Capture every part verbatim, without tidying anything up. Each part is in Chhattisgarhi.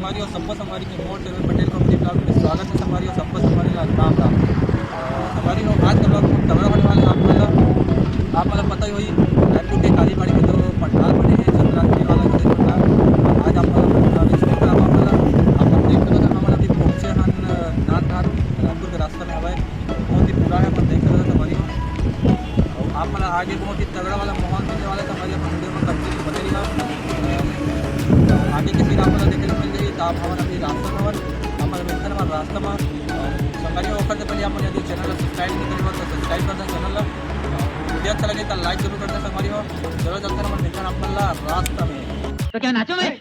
संगवारी हो, सब्बो संगवारी के मोर सेवन पटेल comedy vlog में स्वागत है। संगवारी हो, सब्बो संगवारी ला राम राम। अ, संगवारी हो, आज का vlog बहुत तगड़ा होने वाला है। आप मन ला, आप मन ला पता ही होही, रायपुर के कालीबाड़ी में जो पंडाल बने हैं, संक्रांति वाला जो है पंडाल, आज आप मन ला, आप मन ला, आप मन देख सकत हो, हमन अभी पहुँचे हन नानघाट, रायपुर के रास्ता में हवय। बहुत ही पूरा है, अपन देख सकत हो संगवारी हो। अउ आप मन ला आगे बहुत ही तगड़ा वाला माहौल मिलने वाला है संगवारी, अपन video में continue बने रहिहा। अ, आगे के scene आप मन ला देखे ला मिल जाही, त आप हमन अभी रास्ता में हवन, आप मन मिलथन हमर रास्ता में। अ, संगवारी हो, ओकर से पहले आप मन यदि channel ला subscribe नहीं करे हो, तो subscribe कर दें channel ला। अ, video अच्छा लगे, तो like जरूर कर दें संगवारी हो। चलो चलथन, हमन मिलथन आप मन ला रास्ता में। तो क्या नाचूं मैं?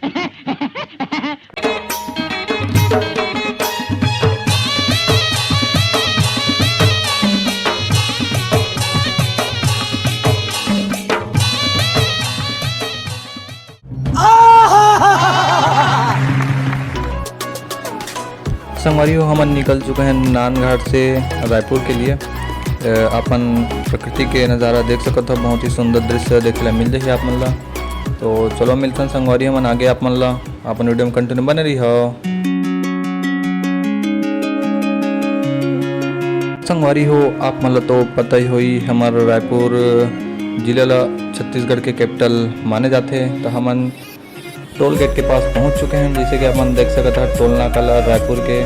संगवारी हो, हमन निकल चुके हैं नानघाट से रायपुर के लिए। अ, अपन प्रकृति के नज़ारा देख सकत हो, बहुत ही सुंदर दृश्य देखे ला मिल जाही आप मन ला। तो चलो मिलथन संगवारी हमन आगे आप मन ला। अपन video में continue बने रहिहा। संगवारी हो, आप मन ला तो पता ही होही, हमर रायपुर जिला ला छत्तीसगढ़ के capital माने जाथे। तो हमन toll gate के पास पहुंच चुके हैं। जैसे कि अपन देख सकत हा, टोल नाका ला रायपुर के,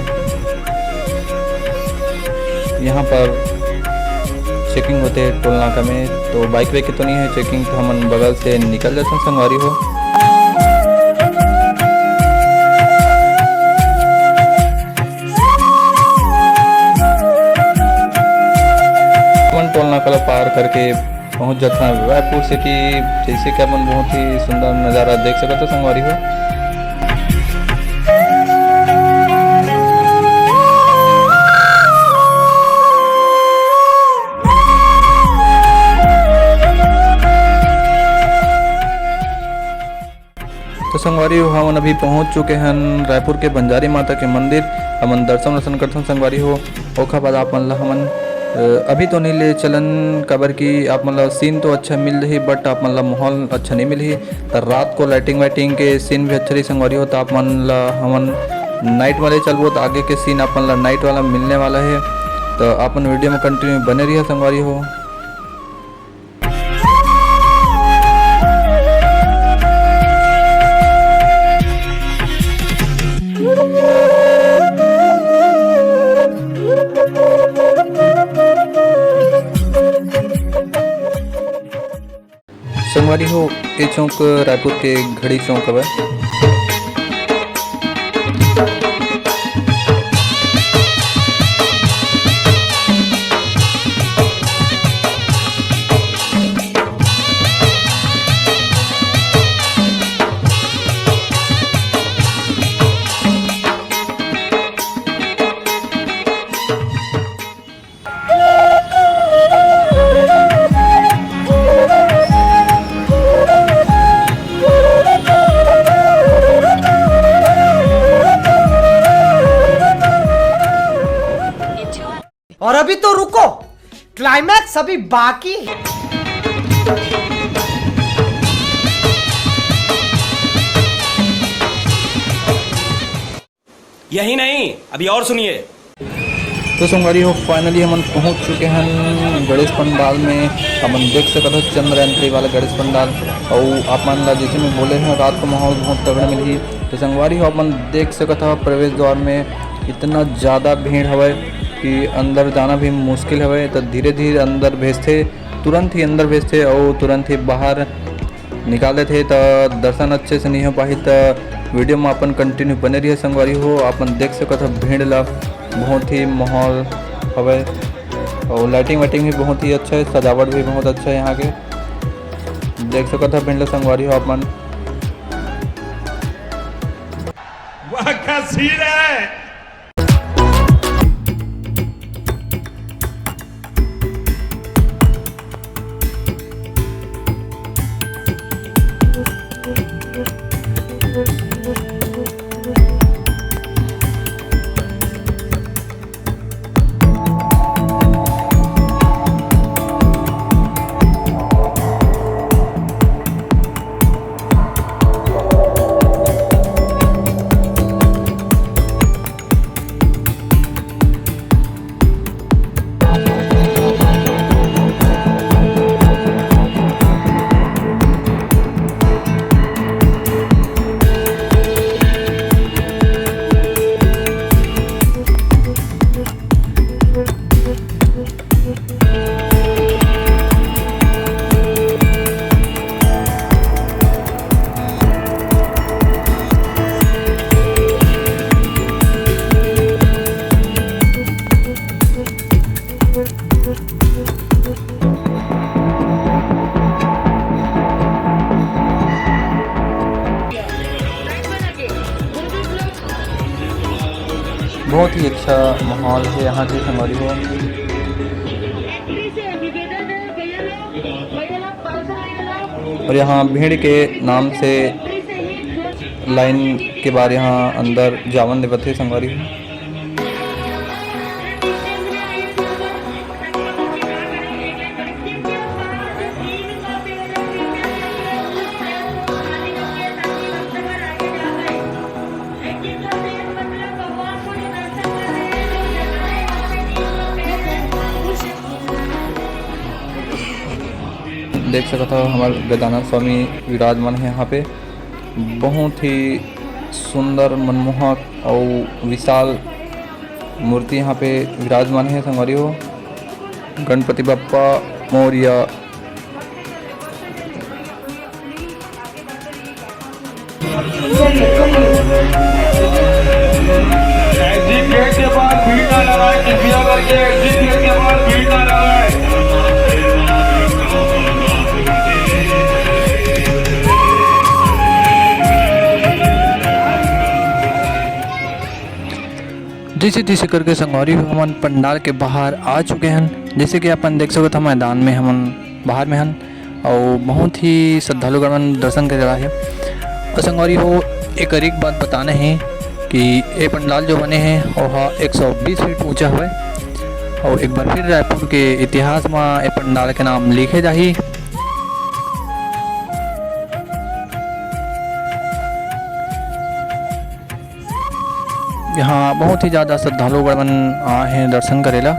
यहाँ पर checking होथे टोल नाका में। तो bike वाइक के तो नहीं है checking, तो हमन बगल से निकल जाथन संगवारी हो। अपन टोल नाका ला पार करके पहुंच जाथन रायपुर city। जैसे कि अपन बहुत ही सुंदर नज़ारा देख सकत हो संगवारी हो। तो संगवारी हो, हमन अभी पहुंच चुके हन रायपुर के बंजारी माता के मंदिर। हमन दर्शन वर्शन करथन संगवारी हो। ओखर बाद आप मन ला हमन, अ, अभी तो नहीं ले चलन, काबर कि आप मन ला scene तो अच्छा मिल रही, but आप मन ला माहौल अच्छा नहीं मिलही। त रात को lighting वाइटिंग के scene भी अच्छा रही संगवारी हो। त आप मन ला हमन night वाले चलबो, त आगे के scene आप मन ला night वाला मिलने वाला है। त आप मन video में continue बने रहिहा संगवारी हो। संगवारी हो, ए चौक रायपुर के घड़ी चौक हवय। और अभी तो रुको, climax अभी बाकी है। यही नहीं, अभी और सुनिए। तो संगवारी हो, finally हमन पहुंच चुके हैं गणेश पंडाल में। हमन देख सकत हो चंद्र entry वाला गणेश पंडाल। और आप मन ला जैसे मैं बोले हैं, रात को माहौल बहुत तगड़ा मिलही। तो संगवारी हो, आप मन देख सकत हो प्रवेश द्वार में इतना ज़्यादा भीड़ हवय कि अंदर जाना भी मुश्किल हवय। तो धीरे धीरे अंदर भेजथे, तुरंत ही अंदर भेजथे और तुरंत ही बाहर निकाल देथे, त दर्शन अच्छे से नहीं हो पाही। त video में अपन continue बने रहिए संगवारी हो। अपन देख सकत हो भीड़ ला, बहुत ही माहौल हवय और lighting वाइटिंग भी बहुत ही अच्छा है, सजावट भी बहुत अच्छा है यहाँ के। देख सकत हो भीड़ ला संगवारी हो अपन। वाह, क्या scene है। बहुत ही अच्छा माहौल है यहाँ के, संगवारी हो। और यहाँ भीड़ के नाम से लाइन के बाद यहाँ अंदर जावन देवत हे, संगवारी हो। देख सकत हव, हमर गजानन स्वामी विराजमान हे यहाँ पे। बहुत ही सुंदर, मनमोहक अउ विशाल मूर्ति यहाँ पे विराजमान हे, संगवारी हो। गणपति बप्पा मोरया। एग्जिट गेट के पास भीड़ ना लगाएं, कृपया करके एग्जिट गेट के पास भीड़ ना लगाएं। जैसे तैसे करके संगवारी हो, हमन पंडाल के बाहर आ चुके हन। जैसे कि अपन देख सकत हो, मैदान में हमन बाहर में हन। अउ बहुत ही श्रद्धालुगण मन दर्शन करे ला हे। अउ संगवारी हो, एक और एक बात बताना हे कि ए पंडाल जो बने हे, ओहा एक सौ बीस फीट ऊंचा हवय। अउ एक बार फिर रायपुर के इतिहास म ए पंडाल के नाम लिखे जाही। यहाँ बहुत ही ज्यादा श्रद्धालुगण मन आए हे दर्शन करे ला।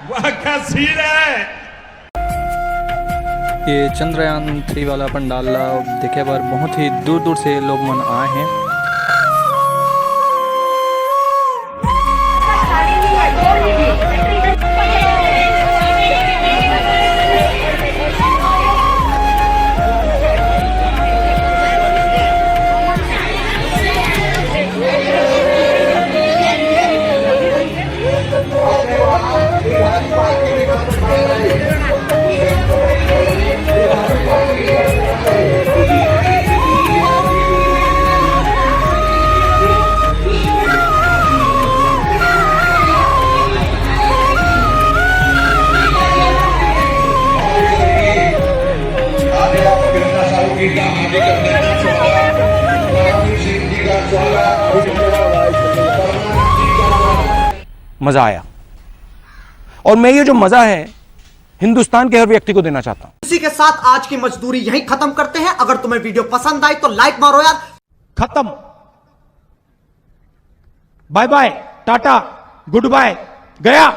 वाह, क्या सीन है। ये चंद्रयान थ्री वाला पंडाल ला देखे बर बहुत ही दूर दूर से लोग मन आए हैं। मजा आया। और मैं ये जो मजा है हिंदुस्तान के हर व्यक्ति को देना चाहता हूँ। इसी के साथ आज की मजदूरी यहीं खत्म करते हैं। अगर तुम्हें वीडियो पसंद आई तो लाइक मारो यार। खत्म। बाय बाय, टाटा, गुड बाय, गया।